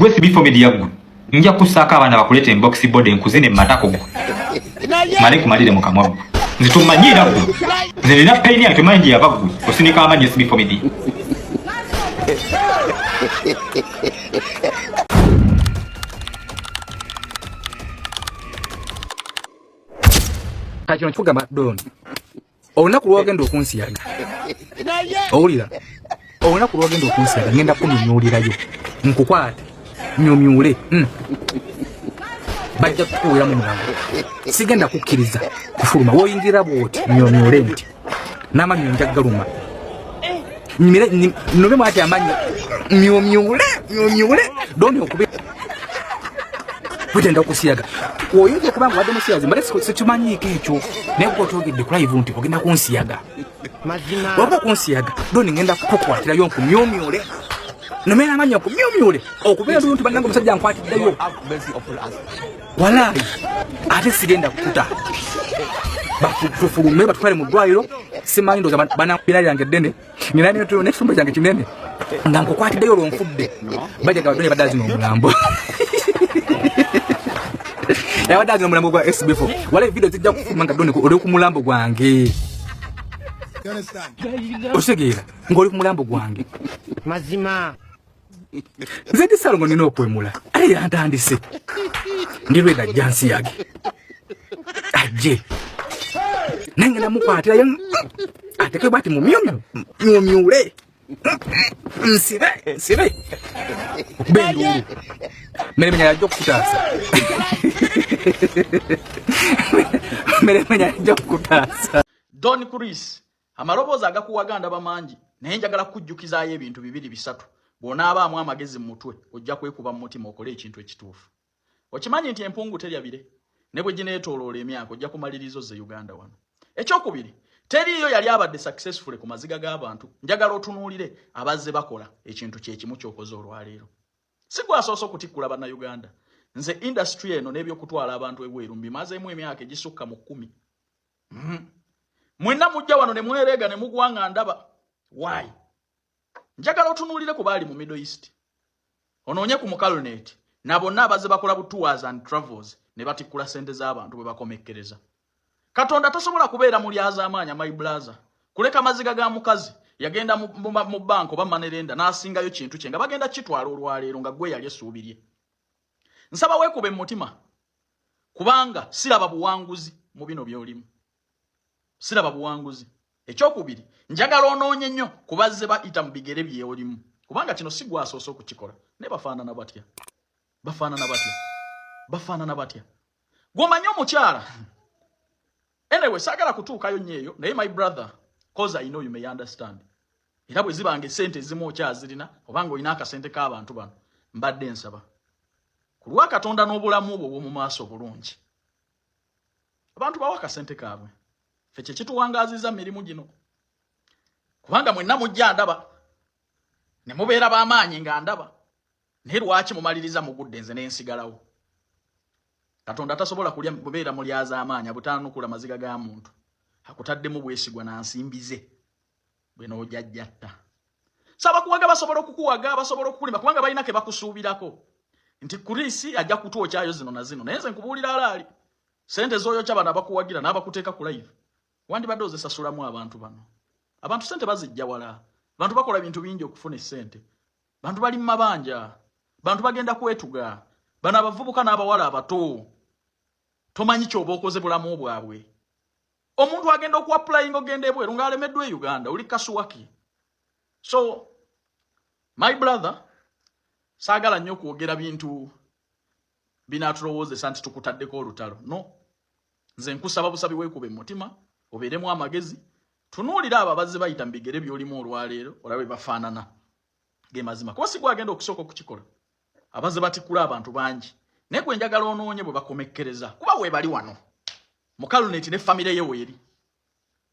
Gwe SB4 Media gwe. Nja kussaako abaana bakuleete box body nkuzine mu matako gwe. Male kumalire mu kamwa gwe. Nze tomanyiira gwe. Nze nina pain yange tomanyi gye yava gwe. Osinika amaanyi SB4 Media. Kati kino kikugamba Don, olunaku lwogenda okunsiyaga, owulira, olunaku lwogenda okunsiyaga ngenda kunyumyulirayo, nkukwate nyumyule. Bajja kukuweramu mulambo, sigenda kukkiriza kufuluma. Woyingira bwoti nyumyule nti n'amannyo nja galuma, nyimire nobe mwati amannyo myumyule myumyule. Doni okube bugenda okusiyaga, oyinza okuba nga wadde musiyazi, mbadde sikimanyiiko ekyo, naye kuba okyogedde ku live nti ogenda kunsiyaga, waba okunsiyaga Doni ngenda kukukwatirayo nkumyumyule, nomera amannyo nkumyumyule, okubeera ndulu nti bannange omusajja nkwatiddeyo, walaayi ate sigenda kukuta. Tufulume batutwale mu ddwaliro, simanyi ndowooza banabira lyange eddene nina n'ekifumbo kyange kinene nga nkukwatiddeyo olwo nfudde, bajjaga badone badde azina omulambo, yabadde azina omulambo gwa SB4. Wala video zijja kufuluma nga Doni oli ku mulambo gwange, okitegeera, ng'oli ku mulambo gwange. Mazima. Nze ndi Salongo, nina okwemula, ate yantandise ndi lweda ajja nsiyage ajje, naye ngenda mukwatirayo ateke bwati mumyumyu myumyule, nsibe nsibe okuba enduulu. Meremenya yajja okukutaasa, Meremenya yajja okukutaasa. Don Chris, amaloboozi agakuwaga ndaba mangi, naye njagala kukujjukizaayo ebintu bibiri bisatu. Bw'onaabaamu amagezi mu mutwe, ojja kwekuba mu mutima okole ekintu ekituufu. Okimanyi nti empungu terya bire, ne bwe gineetooloola emyaka ojja kumaliriza ozze Uganda wano. Ekyokubiri, teriiyo yali abadde successful ku maziga g'abantu. Njagala otunuulire abazze bakola ekintu kye kimu ky'okoze olwaleero. Si gwe asoose okutikkula Bannayuganda. Nze industry eno n'ebyokutwala abantu ebweru mbimazeemu emyaka egisukka mu 10. Mwenna mujja wano ne mwereega ne mugwa nga ndaba. Why? Njagala otunuulire ku baali mu Middle East, onoonye ku mukalnet na bonna abazze bakola bu tours and travels ne batikkula ssente z'abantu bwe bakomekkereza. Katonda tasobola kubeera mulyazaamaanya, my brother, kuleka maziga ga mukazi yagenda mu banka oba money lender n'asingayo kintu kye nga bagenda kitwala olwaleero nga gwe yali essuubi lye. Nsaba weekube mu mutima, kubanga siraba buwanguzi mu bino by'olimu, siraba buwanguzi. Ekyokubiri, njagala onoonye nnyo ku bazze bayita mu bigere by'olimu, kubanga kino si gwasoose okukikola. Naye bafaanana batya? Bafaanana batya? Bafaanana batya? Gw'omanyi omukyala. Anyway, saagala kutuukayo nnyo eyo, naye my brother, 'cause I know you may understand, era bwe zibanga esente ezimu okyazirina obanga olina akasente k'abantu bano, mbadde nsaba ku lwa Katonda n'obulamu bwo obw'omu maaso obulungi, abantu bawa akasente kaabwe. Ffe kye kituwangaaziza mirimu gino, kubanga mwenna mujja ndaba ne mubeera b'amaanyi nga ndaba, naye lwaki mumaliriza mugudde nze n'ensigalawo? Katonda tasobola kulya kubeera mulyazaamaanyi abutaanukula maziga ga muntu akutaddemu bwesigwa na nsimbi ze bwe n'ojajjatta. Sabakuwaga basobola okukuwaga, basobola okukulima, kubanga balina ke bakusuubirako nti Chris ajja kutwokyayo zino na zino. Naye nze nkubuulira alaali sente z'oyokya bano abakuwagira n'abakuteeka ku live, wandibadde ozisasulamu abantu bano. Abantu sente bazijja wala, abantu bakola bintu bingi okufuna essente, bantu bali mu mabanja, bantu bagenda kwetuga. Bano abavubuka n'abawala abato, tomanyi kyoba okoze bulamu bwabwe. Omuntu agenda okuapplyinga ogenda ebweru ng'alemeddwa e Uganda, oli kasuwaki. So my brother, saagala nnyo okwogera bintu binaatulowoozesa nti tukutaddeko olutalo. No, nze nkusaba busabi weekube mutima, obeeremu amagezi, tunuulira abo abazze bayita mu bigere by'olimu olwaleero, olabe bafaanana. Ge mazima, kuba si gwe agenda okusooka okukikola, abazze batikkula abantu bangi, naye gwe njagala onoonye bwe bakomekkereza, kuba weebali wano mukaluneti ne famire ye weeri,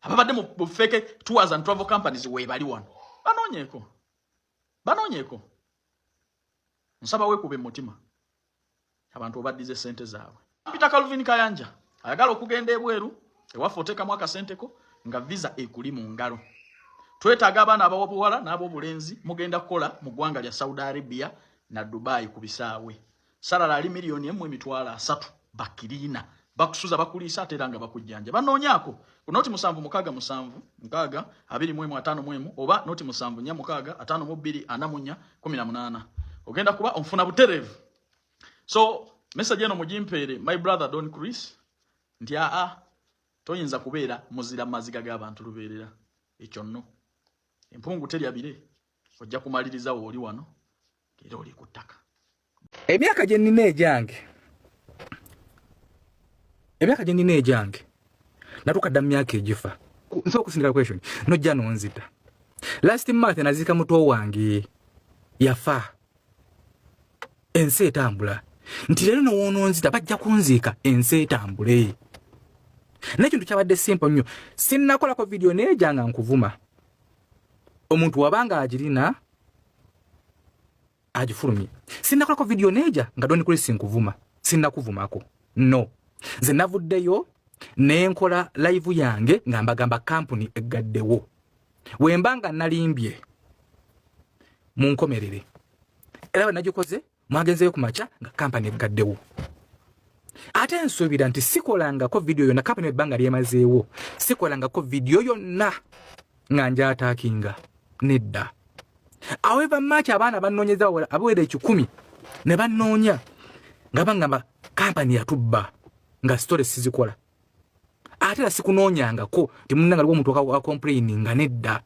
ababadde mu fake tours and travel companies weebali wano, banoonyeeko, banoonyeeko. Nsaba weekube mutima, abantu obaddize sente zaabwe. Peter Calvin Kayanja ayagala okugenda ebweru, ewaffe oteekamu akasenteko nga visa ekuli mu ngalo. Twetaaga abaana ab'obuwala n'ab'obulenzi, mugenda kukola mu ggwanga lya Saudi Arabia. Na Dubai ku bisaawe salala ali 1,300,000. Bakirina bakusuza, bakuliisa, ate era nga bakujjanja. Banoonyaako ku 076 621 51 oba 0746 52 44 18. Ogenda kuba onfuna butereevu. So message eno mugimpeere my brother Don Chris nti aa, toyinza kubeera muzira mu maziga g'abantu lubeerera. Ekyo nno empungu terya bire, ojja kumaliriza wooli wano era oli ku ttaka. Emyaka gye nnina egyange, natuuka dda mu myaka egifa. Nsobola okusindika question, nojja nonzita. Last month naziika muto wange, yafa. Ensi etambula, nti leero nowoononzita bajja kunziika, ensi etambule. Naye ekintu kyabadde simple nnyo, sinnakolako vidiyo neeja nga nkuvuma. Omuntu wabanga agirina agifulumye. Sinnakolako vidiyo neeja nga Don Chris nkuvuma, sinnakuvumako. No, nze navuddeyo nenkola live yange nga mbagamba kampuni eggaddewo. Wemba nga nalimbye, munkomerere. Era bwe nagikoze, mwagenzeyo ku makya nga kampani eggaddewo. Ate nsuubira nti sikolangako vidiyo yonna, kampani ebbanga lyemazeewo sikolangako vidiyo yonna nga njattackinga, nedda. However much abaana banoonyeza, abawera 100 ne banoonya nga baŋŋamba kampani yatubba, nga story sizikola. Ate era sikunoonyangako nti munnanga aliwo omuntu acomplaininga, nedda.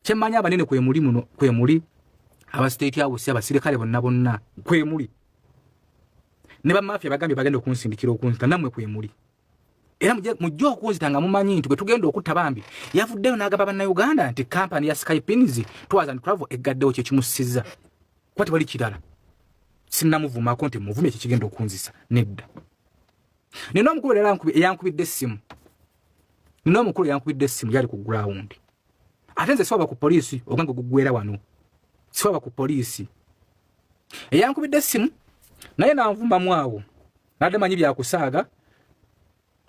Kyemmanyi, abanene kwemuli muno, kwemuli aba State House, abasirikale bonna bonna kwemuli, ne bamafia bagambye bagenda okunsindikira okunzita, nammwe kwemuli. Era mujje okunzita nga mumanyi nti bwe tugenda okutta bambi yavuddeyo n'agamba Bannayuganda nti kampani ya Skypins Tours and Travel eggaddewo, kyekimussizza, kuba tewali kirala. Sinnamuvumako nti muvumye kyekigenda okunzisa, nedda. Nina omukulu era eyankubidde essimu, nina omukulu eyankubidde essimu, yali ku ground. Ate nze siwaba ku poliisi, ogwange gugwera wano, siwaba ku poliisi. Eyankubidde essimu naye nanvumamu awo, nadde manyi byakusaaga,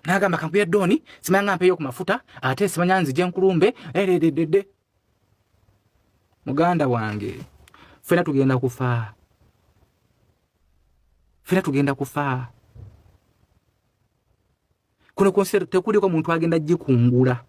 nagamba kankubira Doni, simanya nga mpeeyo ku mafuta, ate simanya nzije nkulumbe erededede. Muganda wange, ffena tugenda kufa, ffena tugenda kufa. Kuno ku nsi tekuliko muntu agenda gikungula.